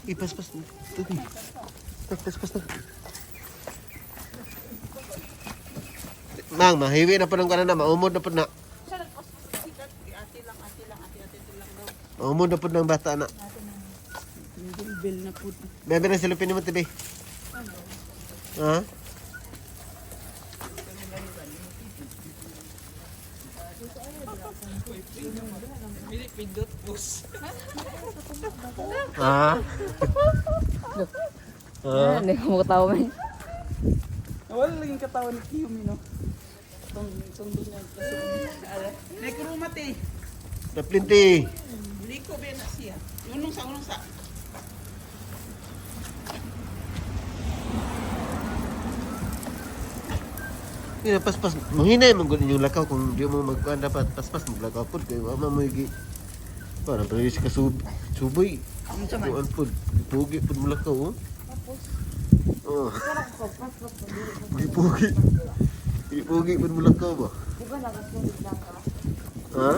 Ipaspas. Tuti. Paspas na. Mang, mahiwi na po ng kanan na. Maumod na po na. Maumod na po ng bata na. Bilbil na po. Bebe na silupin mo, tibi. Ha? Pindot bus. Ha? Ha? Hindi ko makatawa man. Wala laging katawan ni Kiyumi, no? Itong sundo niya. Nekurumate. Naplinti. Liko ba na siya? Unong sa, unong sa. Hindi na paspas. Manghinay man gud inyong lakaw kung di mo magkuan dapat paspas maglakaw pud kay wa man mo igi. Para pa ka sub suboy. Unsa man? Kuan pud. Pugi pud mo lakaw oh. Oh. Gipugi. Gipugi pud mo lakaw ba? Di ba nakasunod lang ka? Ha?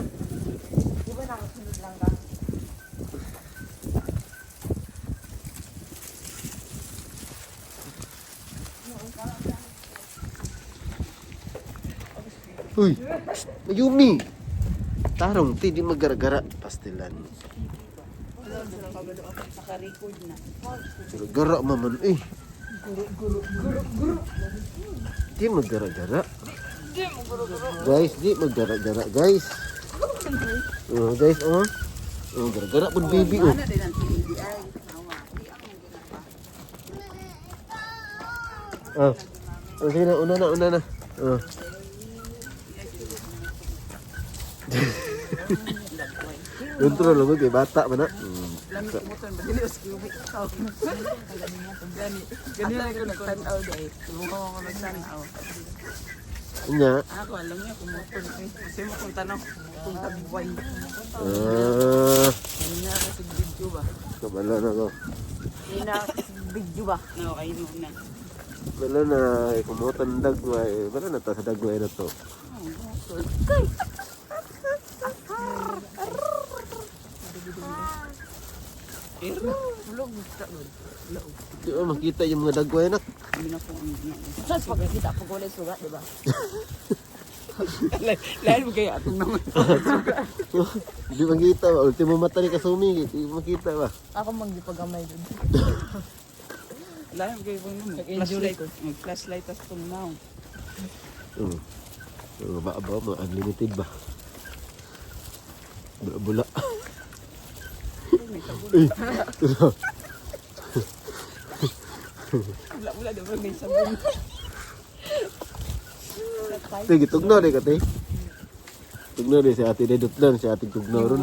Di ba nakasunod lang ka? Uy. Psst, Mayumi. Tarong ti di magaragara pastilan. Naka-record na. Gara-gara man eh. Di magara-gara. Guys, di magara-gara, guys. Oh, guys, oh. Oh, gara-gara pun baby oh. Mana din ang TVI. Awa. Di ang ginapa. Ah. Oh, sige na, una na, una na. Oh. Control mo kay bata man na. Lami kumutan ba? Dili os Kiyumi. Gani. Gani na ko nagtan-aw dahil. Tumuha ko nagtan-aw. Nya. Ako alam niya kumutan eh. Kasi mo kung tanaw, kung tagway. Ah, Gani na ako sa video ba? kabalo na ko. Hindi na video ba? No, kayo na. Balo na eh, kumutan dagway. Balo na ta sa dagway na to. Pero, Tulog ka nun. Di ba makita yung mga dagway na? hindi na po ang Saan pagkakita pag wala sugat, di ba? Lain mo kaya atong naman. Di makita ba? Ultimo mata ni Kasumi, di makita ba? Ako magdipagamay dun. Lain mo kaya pong naman. Flashlight. Mag-flashlight tas itong now. Oo. Oh, ba ba mga unlimited ba? Bula bula. Eh, Wala, wala. Di ba may sabon? Te, gitugno di ka te. Tugno di si Ate Dedot lang, si Ate Tugno ron.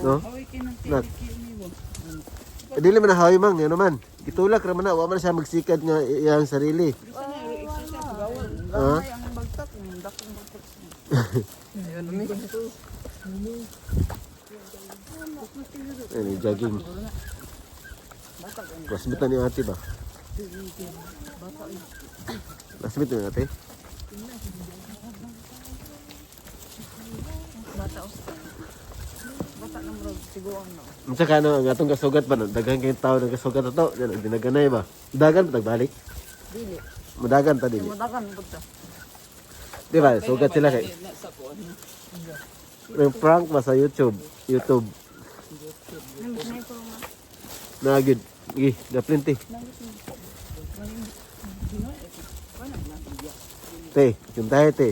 No? Away kayo ng Nak. TV mo. Eh, dili man na hawi mang, yan naman. Gitulak ra man na, wa man siya magsikad nga iyang sarili. Bisa na, exercise bawal. Ha? Ay, ang bagtak. Ang dakong bagtak. Ano, jogging. Classmate na ni ate ba? Classmate na ni ate? Bata oh. Bata na murag siguang no. Unsa ka no, ang atong kasugat ba? Daghan kayong tao nagkasugat ato. Yan ang dinaganay ba? Dagan ba tagbalik? Dili. Mudagan ta dili. Madakan pud ta. Di ba? Sugat sila kay. Nasa ko. Yung prank ba sa YouTube? YouTube. Na good. Gi, gaplinti. Te, yung tayo te.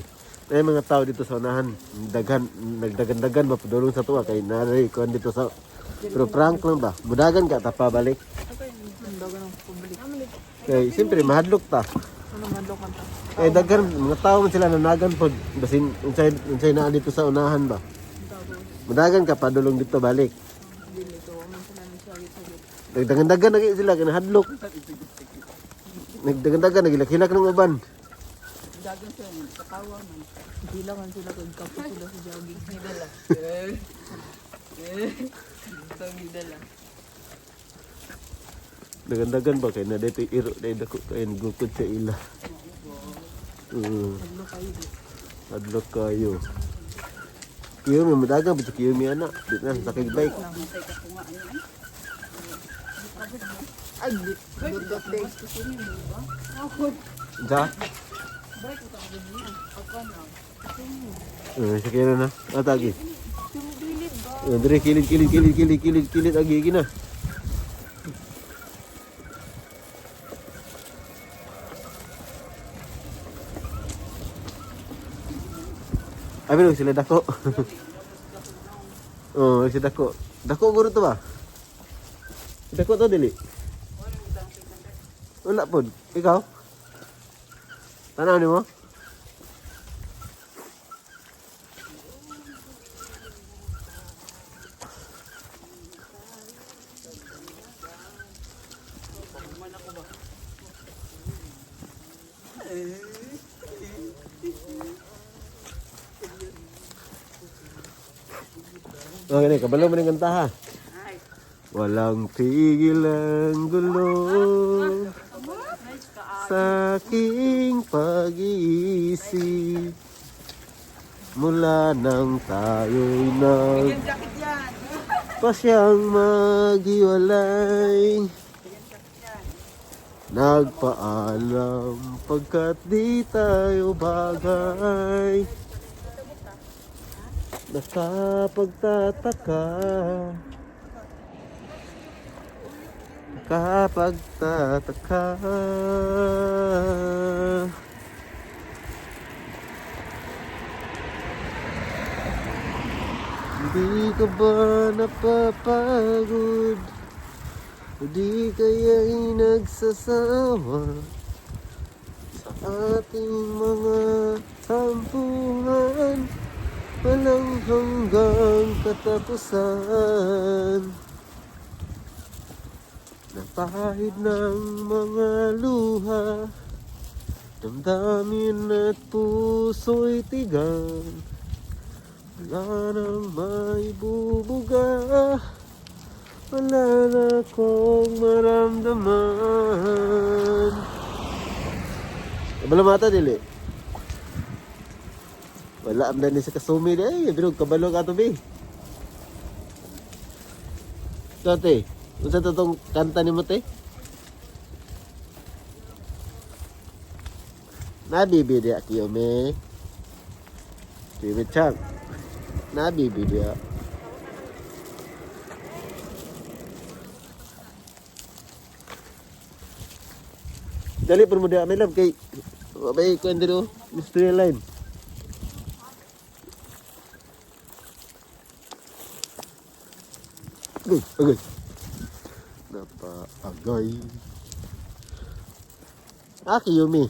May mga tao dito sa unahan, daghan, nagdagan-dagan ba padulong sa tuwa kay naray kuan dito sa. Pero prank lang ba? Mudagan ka ta pabalik. Kay siyempre mahadlok ta. Ano madlok man ta? Kay daghan mga tao man sila nanagan pod basin unsay unsay naa dito sa unahan ba. Mudagan ka padulong dito balik. Dili to. Man sila nagsagit-sagit. Nagdagan-dagan na kayo sila kay nahadlok. Nagdagan-dagan nagilak-hilak ng uban. Dagan sila. Katawa man. Hindi lang man sila kag kapo sila sa jogging. Nidala. Ito nidala. Dagan-dagan ba kay na dito iro dai dako kay gukod sa ila. Madlok kayo. Hadlok kayo. Kiyumi, mudagan ba si Kiyumi ana? Di na, sakay bike. Ay, dot day. Unsa? Eh, sakay na na. Atagi. Eh, dire kilid kilid kilid kilid kilid kilid agi agi na. Abi lang sila dako. Oh, sila dako. Dako guro to ba? Dako to dili. Wala pod. Ikaw? Tanaw nimo? Okay, ni kabalo man ning kanta ha. Walang tigil ang gulo sa aking pag-iisip mula nang tayo'y nag Jacket yan. pasyang maghiwalay. Nagpaalam pagkat di tayo bagay. Nakapagtataka. Nakapagtataka. Hindi ka ba napapagod? O di kaya'y nagsasawa sa ating mga tampuhan? Walang hanggang katapusan. Napahid ng mga luha, damdamin at puso'y tigang. Wala nang maibubuga. Wala na akong maramdaman. Kabalo mata dili. Wala am ni sa kasumi di ay pero kabalo ka to be. Tate, unsa to tong kanta nimo te? Nabibi di Kiyome. Kiyome chan. Nabibi dia. Dali pero mo dia may love kay may kuan diri oh, mystery line. Agay, agay. Napaagay. Ah, Kiyumi.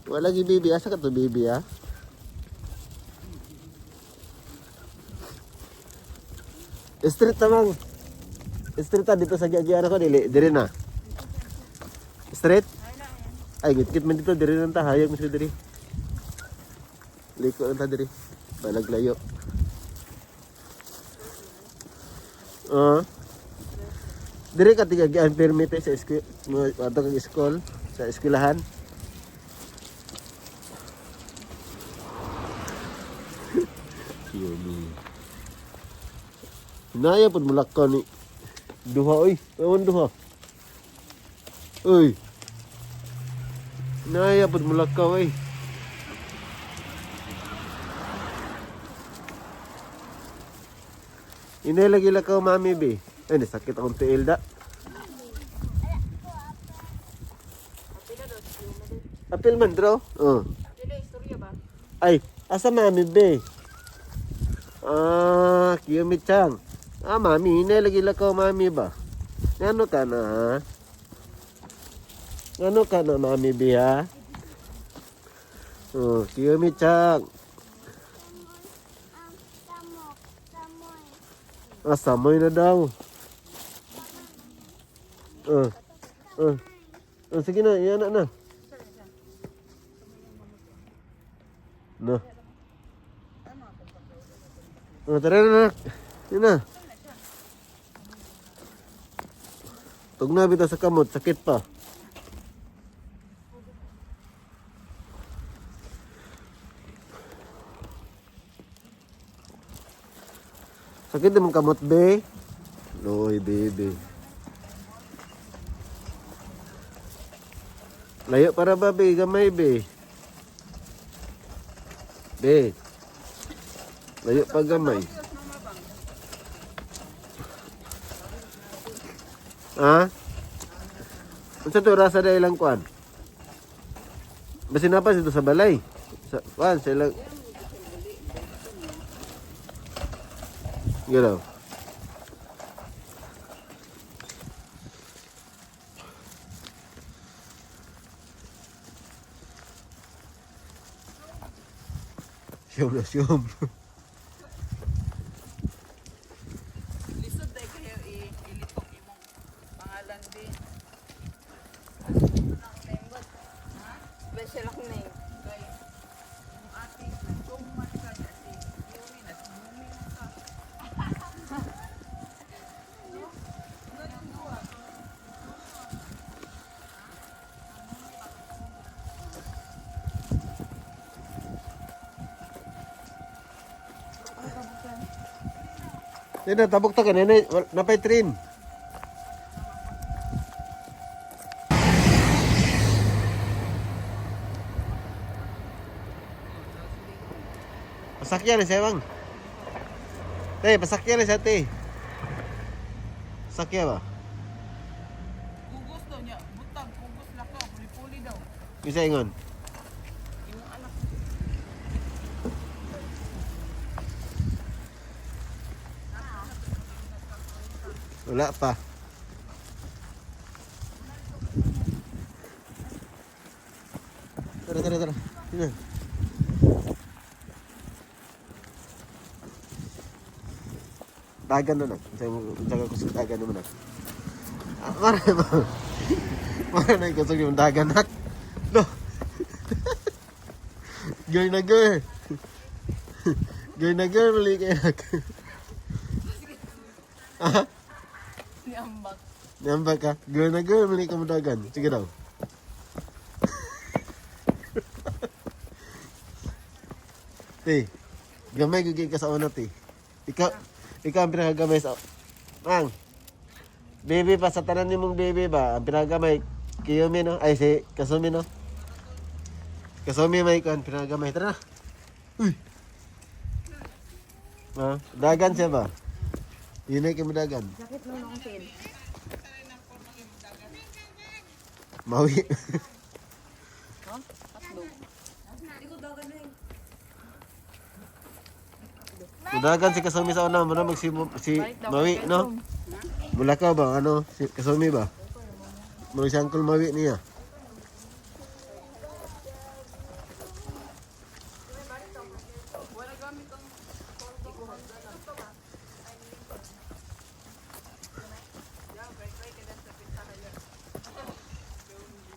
Wala gi baby. Asa ka to baby ah? Street tamang. Street ta dito sa giagian ako dili, diri na. Street? Ay, gitgit man dito diri lang ta hayag mo siya diri. Liko lang ta diri. Balaglayo. Ah. Diri ka tigagian permit sa eskwela, ato kag school, sa eskwelahan. Yumi. Naya pud mulakaw ni duha oy. Ewan duha. Oy. Naya pud mulakaw oy. Hindi lagi lakaw mami be. Ay, nasakit akong tiil da. Apil man draw. Oh. Istorya ba? Ay, asa mami be? Ah, Kiyumi-chan. Ah, mami, hinay lagi lakaw mami ba? Ngano ka na, ha? Ngano ka na, mami be, ha? Oh, Kiyumi-chan. Ah, samoy na daw. Ah, ah. Ah, sige na, iyan na na. No. Oh, tara na, nak. Yun na. Tugna bitaw sa kamot, sakit pa. Sakit mong kamot, be. Loy, baby. Layo para ba, be? Gamay, be. Be. Layo pa gamay. Ha? Unsa to rasa da ilang kuan? Basin na pa dito sa balay. Sa kuan sa ilang. Galaw. Siyom na siyom. Lisod dahil kayo ilitok imong pangalan din. Special ako name. Kay imong ate, nagsuman ka niya si Yumi, nasumumi na ka. No? Ano yung duwa? Nene, tabok ta ka, nene. Napay train. Pasakyan na siya, bang. Te, pasakyan na siya, te. Sakya ba? Kugos daw niya, butang, kugos na ka, puli-puli daw. Isa ingon. Imong anak. Wala pa. Tara, tara, tara. Yun. Dagan na nak. Unsa ka kusog dagan naman nak. Ah, mara ba? Mara na kusog yung dagan nak. No. Girl na girl. Girl na girl, mali kayo nak. Ah? Niambak. Namba ka. Girl na girl, mali ka mo dagan. Sige daw. Te, gamay gugay ka sa una, te. Ikaw ang pinakagamay sa. Mang, baby pa, sa tanan ni mong baby ba, ang pinakagamay, Kiyomi, no? Ay, si Kasumi, no? Kasumi, may kuan, pinakagamay. Tara na. Uy! Ha? Dagan siya ba? Yun ay dagan. Sakit mo nung pin. Mawi. Ha? Hotdog. Mudagan si Kasumi sa una, muna magsi si Mawi, no? Mulakaw ba ano si Kasumi ba? Mura si Uncle Mawi niya.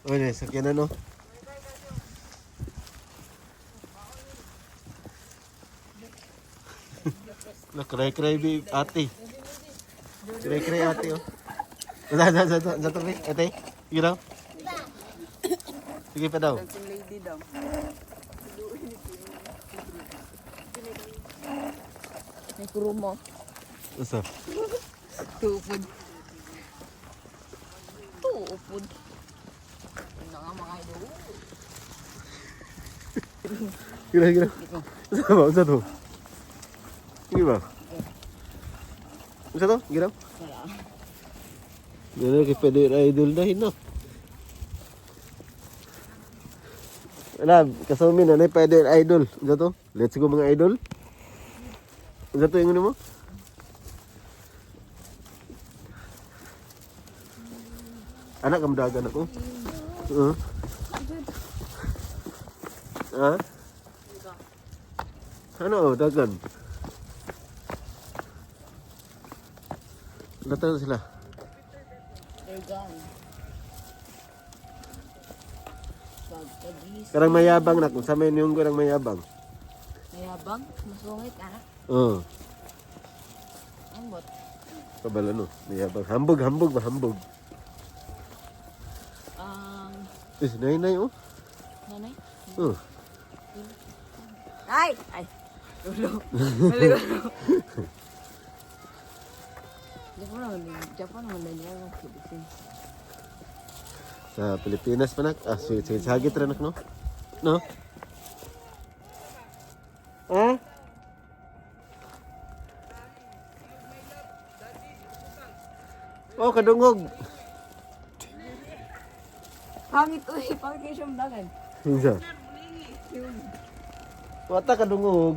Uy, na, sakyan na, no? Nakray-cray, babe, ate. Cray-cray, ate, oh. Sa, sa, sa, sa, sa, sa, ate. Sige daw. Sige pa daw. Dancing lady daw. May kurumo. Usa. Tuupod. Tuupod. Ano nga mga idol? Sige, sige. Usa ba? Usa to. Sige ba? Usa to? Sige daw. Wala. Yan kay pwede idol na hinap. Wala, kasama na, pwede idol. Usa to? Let's go mga idol. Usa to yung ano mo? Anak, kamdagan ako. Oo. Ha? Ano, dagan? Lata na sila. They're gone. Pagkagis. Karang mayabang na kung sa may niyong karang mayabang. Mayabang. Masungit anak. Oo. Ambot. Kabala no, mayabang. Hambog, hambog ba, hambog. Ang Eh, nay nay oh. nanay. Oh. Ay! Ay! Ulo. Mali ko. Wala man din. Japan man din wala Philippines. Sa Pilipinas pa nak. Ah, sige, sige, hagit ra nak no. No? Ha? Oh, kadungog. Pangit uy, pangit kayo siyang dagan. Kinsa? Wata kadungog.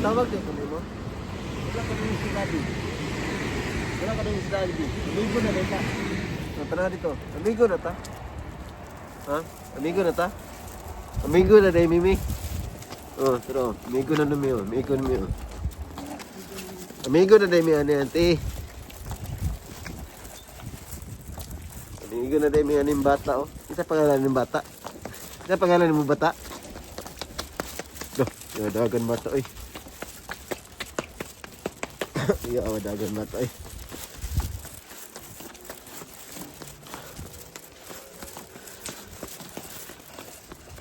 Tawag din kami mo. Wala ka nung si Daddy. Wala ka nung si Daddy. Amigo na ta. Oh, tara dito. Amigo na ta. Ha? Amigo na ta? Amigo na day, Mimi. Oh, tara. Oh. Amigo na nami oh. Amigo na mi oh. Amigo na day mi ani ante. Amigo na day mi ani bata oh. Isa pangalan ng bata. Isa pangalan mo bata. Do, yo dagan bata oy. Iya, awa dagan bata oy.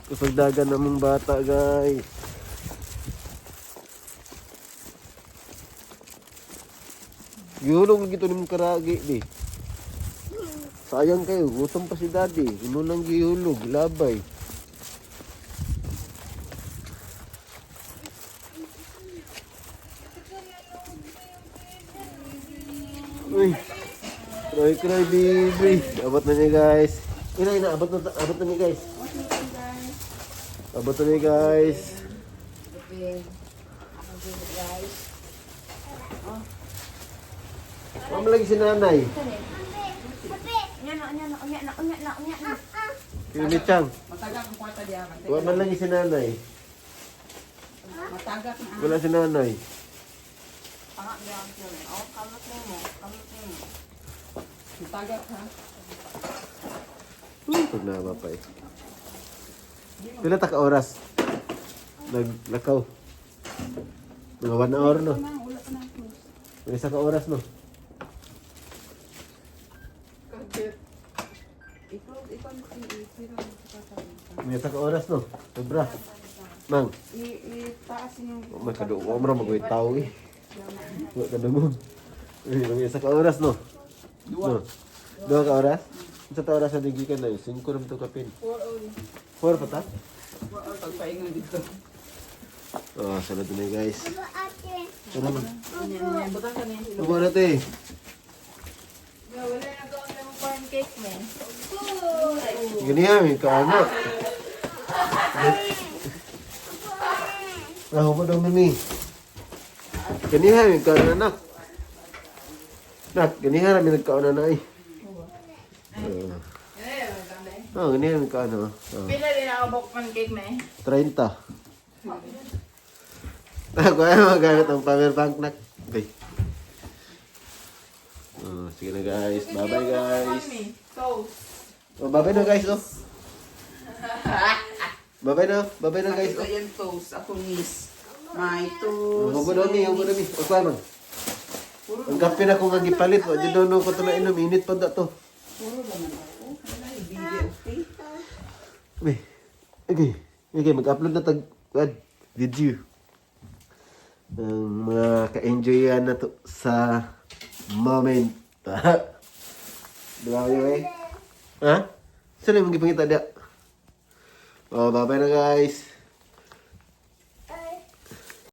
Kusog dagan namong bata, guys. Gihulog lagi to nimong karagi di. Sayang kayo, gutom pa si daddy. Imo nang gihulog, labay. Uy. Cry, cry, baby. Abot na niya, guys. Ina, ina, abot na niya, guys. Abot na niya, guys. Guys. Mama lagi si nanay. Unya na, unya na, unya na, unya na, unya na. Yumi Chang. Matagak ang kwarta diya. Wala man lagi si nanay. Matagak na. Wala si nanay. Pangak niya ang film. Oh, kamot mo, kamot mo. Matagak ha. Pag nawa pa eh. Pila ta ka oras? Naglakaw. Mga 1 hour no. Na, wala pa na close. May isa ka oras no. I-close, i-close, i-close. May isa ka oras no. Sobra. Mang, I-taas yung... makaduo mo ra magoy tao eh. Wa ka dungog. Eh, mga isa ka oras no. Dua. No. Duha ka oras? Isa ta oras sa digikan na 5 ra to kapin. 4 all. 4 pa ta? 4 all pagpaingon dito. Oh, sunod na guys. Tara man. Butang ka na yung Ubo na te. Wala na ko ang pancake mo. Ganiya, may kaano. Ah, hubo daw mami. Ganiha, may kaano na nak. Nak, ganiha may nagkaano na eh. Oh, ganiha may kaano. Oh. Pila din ako bok pancake me. 30. Ako ay magamit ang power bank nak. Okay. Oh, sige na guys. Bye-bye guys. Toast. Oh, bye-bye na guys oh. Bye-bye na. Bye-bye na guys. Ito Oh. yung toast. Ako miss. My toast. Hubo na mi, hubo na mi. O kuha man. Ang kape na ko nga gipalit, wa jud no ko to na inom, init pa da to. Puro naman ako. Wala, video, okay? Okay. Okay. Okay, mag-upload na tag kuan, video. Ang mga ka-enjoyan na to sa moment. Diba kayo eh? Ha? Saan yung gipangita dia? Oh, bye-bye na guys.